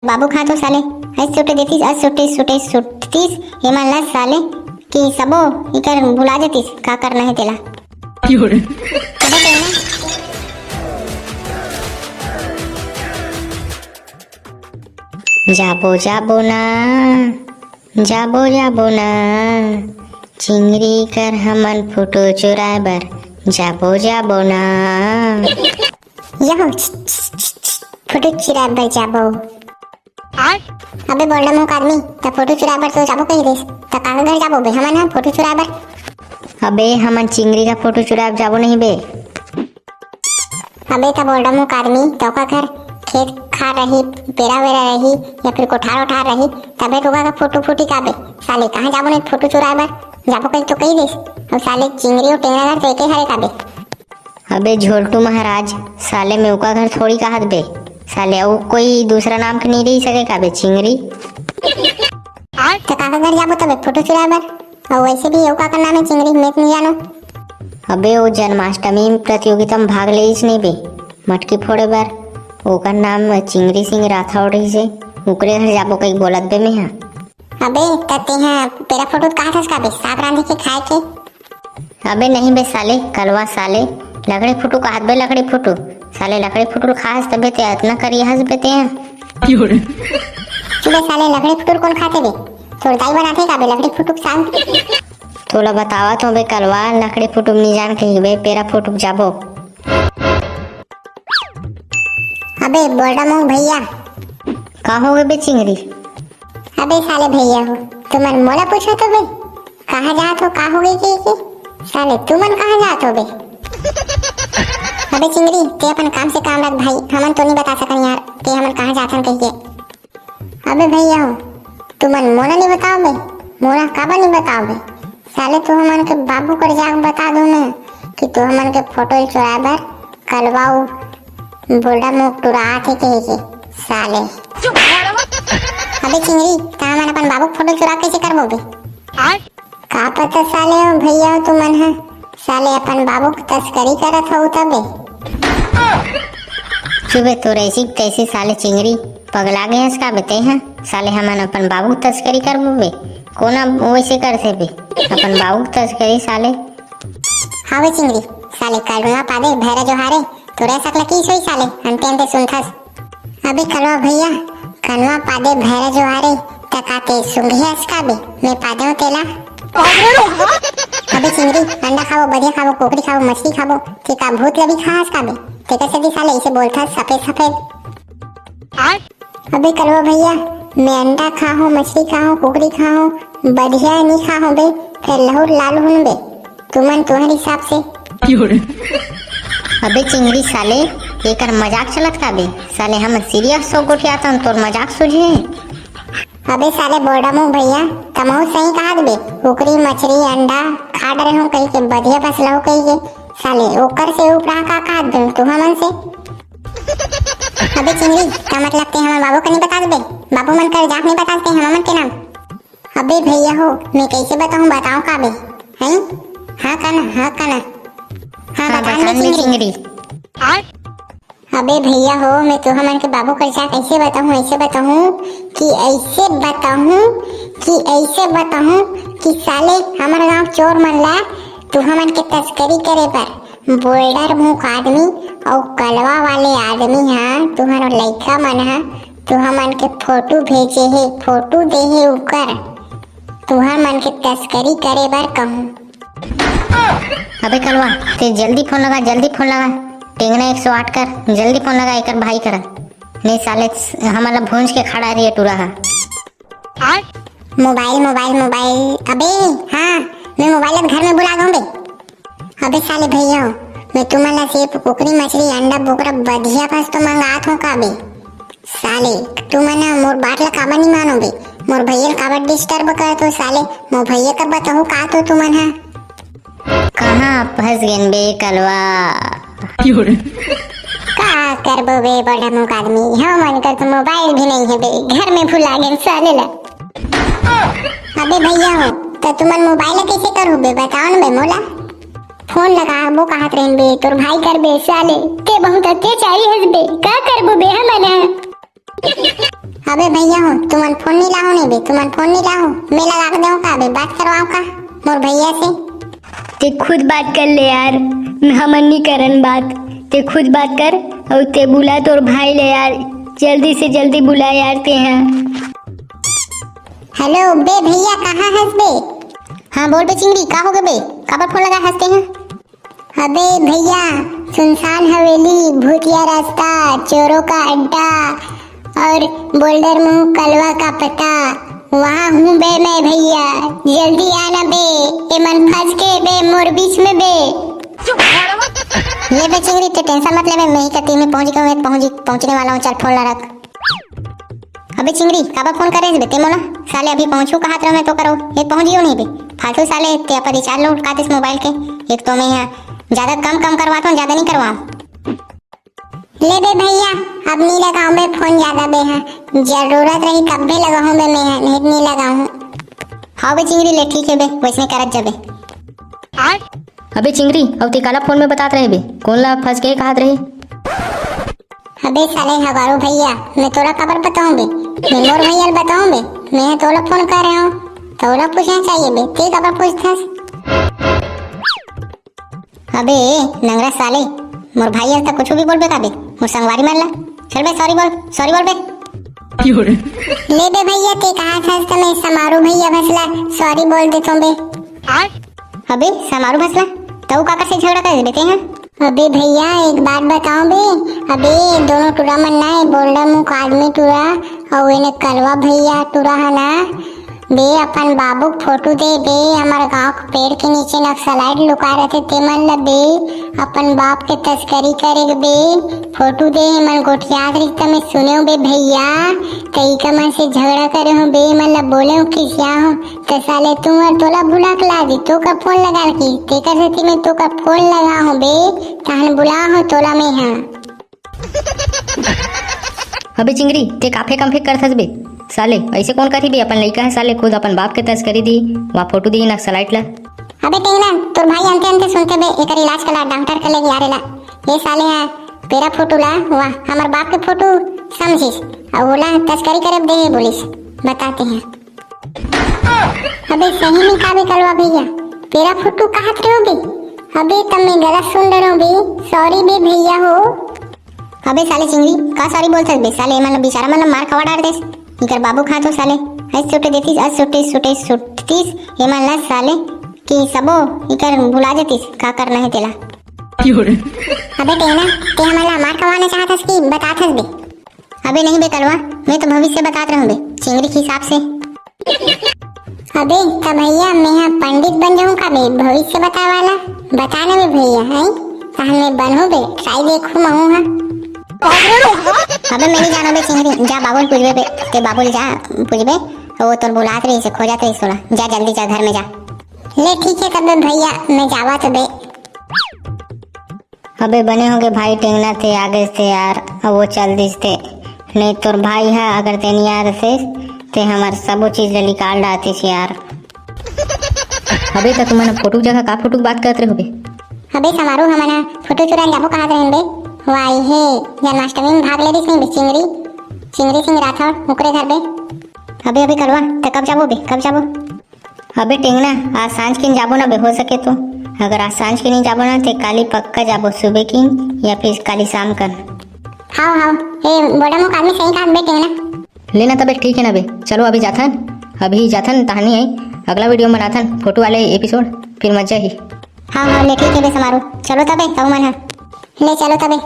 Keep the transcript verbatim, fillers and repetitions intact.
बाबू खा तो साले, अस सुटे देतिस, अस सुटे, सुटे, सुटतिस, एमन ला साले, कि सबो इकर भुला जतिस, का करना हे तेला। जाबो, जाबो ना, जाबो, जाबो ना, चिंगरी कर हमन फोटो चुराए बर, जाबो, जाबो ना। यहो, फोटो चुराए बर जाबो। अबे बोल्डा मुख आदमी, त फोटो चुराए बर तो जाबो कही देस, त काकर घर जाबो बे हमन ह फोटो चुराए बर? अबे हमन चिंगरी का फोटो चुराए जाबो नहीं बे। अबे त बोल्डा मुख आदमी, त ओकर घर खेत खार रही, पेरा वेरा रही, या फिर कोठार ओठार रही, तबे तो ओकर फोटो फूटी काबे। साले कहाँ जाबो नहीं फोटो चुराए बर? जाबो कही तो कही देस। अउ साले चिंगरी अउ टेंगरा घर तो एके हरे काबे। अबे झोलटू महाराज, साले में ओकर घर थोड़ी कहत बे। साले अउ कोई दूसरा नाम के नहीं रही सके काबे चिंगरी? त काकर घर जाबो तबे फोटो चुराए बर? अउ वैसे भी अउ काकर नाम है चिंगरी, मैं तो नहीं जानो। अबे वो जन्माष्टमी प्रतियोगिता में भाग लेइस नहीं बे, मटकी फोड़े बर। ओकर नाम चिंगरी सिंह राठौड़ रहिस हे, ओकरे घर जाबो कही बोलत बे मैं हा। अबे, त तेहा पेरा फोटो कहा थस का बे? साग रांधे के खाए के? अबे नहीं बे साले, कलवा साले, लकड़ी फोटो कहत बे, लकड़ी फोटो। साले लकड़ी फोटो खास तबे ते अतना करिया हस बे तेहा। चुप बे साले, लकड़ी फोटो कौन खाथे बे? तोर दाई बनाथे का बे लकड़ी फोटो के साग? तोला बतावत हो बे कलवा, लकड़ी फोटो नहीं जान कही बे, पेरा फोटो जाबो। अबे बोल्डा मुख भैया। का हो गे बे चिंगरी? अबे साले भैया हो, तुमन मोला पूछत हो बे, कहाँ जात हो, का हो गे के, के? साले तुमन कहाँ जात हो बे? अबे चिंगरी, ते अपन काम से काम रख भाई, हमन तो नहीं बता सकन यार, के हमन कहाँ जाथन कही के। अबे भैया हो, तुमन मोला नहीं बताओ बे, मोला काबर नहीं बताओ बे? साले तू हमन के बाबू कर जाके बता दो ना कि तू हमन के फोटो चुराए बर कलवा उ बोल्डा मुख टुरात हे कही के साले। अबे चिंगरी, त हमन अपन बाबू के फोटो चुरा कैसे करबो बे? का पता साले हो भैया हो तुमन ह, साले अपन बाबू के तस्करी करत हो तबे। चुबे तोर ऐसी तैसी साले चिंगरी, पगला गे हस का बे तेहा? साले हमन अपन बाबू के तस्करी करबो बे? कोन अब वैसे करथे बे? अपन बाबू के तस्करी साले। हावे चिंगरी, साले कलवा पादे भैरा जोहारे, तोरे सकला की सोई साले, अंते अंते सुनथस। अबे कलवा भैया, कनवा पादे भैरा जोहारे, त का ते सुंघियस का बे? मैं पादेव तेला। अबे चिंगरी, अंडा खाबो, बधिया खाबो, कुकरी खाबो, मछली खाबो, ते का भूत ल भी खाहस का बे? तेकर सेती साले इसे बोलथस सफेद सफेद। अबे कलवा भैया, मैं अंडा खाहूँ, मछली खाहूँ, कुकरी खाहूँ, बधिया नहीं खाहूँ बे, फिर लहुर लाल हुन बे। तुमन तुहर हिसाब से। अबे चिंगरी साले, एकर मजाक चलत का बे? साले हमन सीरियस हो गोठियाथन, तोर मजाक सूझे? अबे साले बोल्डा मुख भैया, तमहू सही कहत बे, कुकरी मछरी अंडा खा डरे हूँ कही के, बधिया बस लहू कही के, साले ओकर से उपरा का कहत बे तू हमन से? अबे चिंगरी, का मतलब ते हमर बाबू के नहीं बता देबे? बाबू मन कर जात नहीं बता देते हमन के नाम? अबे भैया हो, मैं कैसे बताऊं, बताऊं का बे? हैं? हाँ का ना, हाँ का ना? हाँ, हाँ, बता बता ना दे चिंगरी। चिंगरी। अबे भैया हो, मैं तो हमन के बाबू कर जात ऐसे बताऊं, ऐसे बताऊं कि ऐसे बताऊं कि ऐसे बताऊं कि साले हमर गांव चोर मन ला तू हमन के तस्करी करे बर बोल्डर मुख आदमी अउ कलवा वाले आदमी हा, तुहर लइका मन हा, तुहर मन के फोटो भेजे हे, फोटो दे हे उकर, तुहर मन के तस्करी करे बर कहूँ। अबे कलवा, ते जल्दी फोन लगा, जल्दी फोन लगा, टेंगना एक सौ आठ कर, जल्दी फोन लगा एकर भाई करा, नहीं साले हमन ला भूंज के खड़ा रही टूरा हा। Mobile, mobile, mobile. अबे, हाँ, मैं मोबाइल अब घर में भुला गऊं बे। अबे साले भैया हो, मैं तुमन ला सिर्फ कुकरी, मछली, अंडा, बोकरा, बधिया बस तो मंगात हूँ का बे? साले, तुमन ह मोर बात ला काबर नहीं मानो बे? मोर भैया ला काबर डिस्टर्ब करत हो साले? मोर भैया का बताहू का तो तुमन ह? कहाँ फंस गेन बे कलवा? का करबो बे बड़ा मुख आदमी, हमन कर तो मोबाइल भी नहीं है बे, घर में भुला गेन साले ला। अबे भैया हो, त तुमन मोबाइल ला कैसे करहू बे, बताओ न बे मोला। फोन लगाबो कहत रहेन बे, तोर भाई कर बे साले, ते बहुत अत्याचारी हस बे, का करबो बे हमन ह? अबे भैया हो, तुमन फोन नहीं लाहो नहीं बे, तुमन फोन नहीं लाहो, मैं लगा के देहूं का बे, बात करवाओ का मोर भैया से? ते खुद बात कर ले यार, हमन नहीं करन बात, ते खुद बात कर। और ते बुला तोर भाई ले यार, जल्दी से जल्दी बुला यार ते हैं। हेलो बे भैया, कहाँ हस बे? हाँ बोल बे चिंगरी, का हो गए बे, काबर फोन लगा हंसते हैं? अबे भैया, सुनसान हवेली, भूतिया रास्ता, चोरों का अड्डा और बोल्डर मुंह कलवा का पता, वहाँ हूँ बे मैं भैया, जल्दी आना बे, ये मन फंस के बे मोर बीच में बे। ले बे चिंगरी, ते टेंशन मत ले बे, मैं ही कती में पहुँच गया हूँ, पहुँच पहुँचने वाला हूँ, चल फोन ला रख। अबे चिंगरी, काबर फोन करे बे ते मोला? साले अभी पहुंचू कहात रहो मैं तो करो, ये पहुंच गयो नहीं बे। फालतू साले ते अपन रिचार्ज लोड काटिस मोबाइल के। एक तो मैं यहाँ ज्यादा कम कम करवाता हूँ, ज्यादा नहीं करवाऊँ। ले बे भैया, अब नहीं लगाऊं बे फोन ज्यादा बे, हाँ जरूरत रही तब भी लगाऊं बे मैं, हाँ नहीं तो नहीं लगाऊं। हाँ बे चिंगरी, ले ठीक है बे, वैसने करत जाबे। अबे चिंगरी, अब ते काला फोन में बतात रहे बे, कौन ला फंस के कहात रहे? अबे साले हगारू भैया, मैं तोला काबर बताऊं बे? मैं मोर भैया ल बताऊं बे? मैं तोला फोन कर रहे हूँ, तोला पूछना चाहिए बे, ते काबर पूछथस? अबे नंगरा साले, मोर भाई ल त कुछ भी बोलबे का बे? मोर संगवारी मन ला। चल बे सॉरी बोल, सॉरी बोल बे। ले बे भैया, ते कहाथस त मैं समारू भैया भसला सॉरी बोल देथों बे। अबे समारू भसला, तऊ काकर से झगड़ा करे बे ते हैं? अबे भैया एक बात बताओ बे, अबे दोनों टूरा मन ना, ये बोल्डर मुख आदमी टूरा और इन्हें कलवा भैया टूरा है ना बे, अपन बाबू के फोटो दे बे, हमार गांव के पेड़ के नीचे नक्सलाइट लुका रहते ते मन ल बे, अपन बाप के तस्करी करे के बे, फोटो दे, मन गोठियात रही त मैं सुने बे भैया, तई का मन से झगड़ा करे हूँ बे, मन ल बोले हूँ खिसिया हूँ, त साले तुमर तोला बुला के ला दी, तो का फोन लगा रखी, तेकर सेती मैं तो का फोन लगा हूँ बे, तहन बुला हूँ तोला मैं हाँ। अबे चिंगरी, ते काफे कम फेंक करथस बे? साले, ऐसे कौन करही बे? अपन लइका है साले, खुद अपन बाप के तस्करी दी, वहाँ फोटो दी नक्सलाइट ला। अबे टेंगना, तोर भाई अंते अंते सुनते बे, एकर इलाज कला, डॉक्टर के लेके यारे ला। ये साले है, पेरा फोटो ला, वाह, हमर बाप के फोटो समझिस, और बोला तस्करी करे दे बोलिस, बताते हैं। अबे सही में का बे कलवा भैया, पेरा फोटो कहात रहे हो बे? अबे तब मैं गलत सुन रहे हो बे, सॉरी बे भैया हो। अबे साले चिंगरी, का सॉरी बोलथस बे? साले एमन बेचारा मन मार खवा डार देस। इकर बाबू खा तो साले, ऐस सुटे देतीस, ऐस सुटे, सुटे, सुटतीस, एमन ला साले कि सबो इकर बुला देतीस, का करना है तेला। अबे टेंगना, ते हमन ला मार खवाना चाहत हस कि बताथस बे? अबे नहीं बे कलवा, मैं तो भविष्य बतात रहूं बे, चिंगरी के हिसाब से। अबे त भैया, मैं हा पंडित बन जाऊं का बे, भविष्य बताए वाला? बता ना बे भैया, हैं? तहन मैं बनहूं बे, ट्राई देखहूं महू हा। अबे मैं नहीं जानो बे चिंगरी, जा बाबू ल पूछबे बे, ते बाबू ल जा पूछबे, वो तोर बुलात रही से, खोजत रही सोला, जा जल्दी जा घर में जा। ले ठीक है तब बे भैया, मैं जावा तो बे। अबे बने होगे भाई टेंगना ते आ गेस ते यार, अब वो चल दिस ते। नहीं तोर भाई हा अगर ते नहीं आ रसेस, ते हमर सबो चीज ले निकाल डालतीस यार। अबे त तुमन फोटो के जगह का फोटो के बात करत रहे होबे? अबे समारोह हमन हा फोटो चुरान जाबो कहात रहेन बे। वाई हे, जन्माष्टमी में भाग ले रहिस नहीं बे चिंगरी, चिंगरी सिंह राठौड़, ओकरे घर बे। अबे अबे कलवा, त कब जाबो बे, कब जाबो? अबे टेंगना, आज सांझ किन जाबो ना बे, हो सके तो। अगर आज सांझ किन नहीं जाबो ना, ते काली पक्का जाबो, सुबह किन या फिर काली शाम कन। हाव, हाव, ए, बोड़ा मुख आदमी सही कहा बे टेंगना। लेना तबे ठीक है ना बे, चलो अभी जाथन, अभी जाथन तहानी आई, अगला वीडियो में बनाथन, फोटो वाले एपिसोड, फिर मजा ही। हाव, हाव, ले ठीक है बे समारू, चलो तबे, कहूँ मन हा। ले चलो तबे।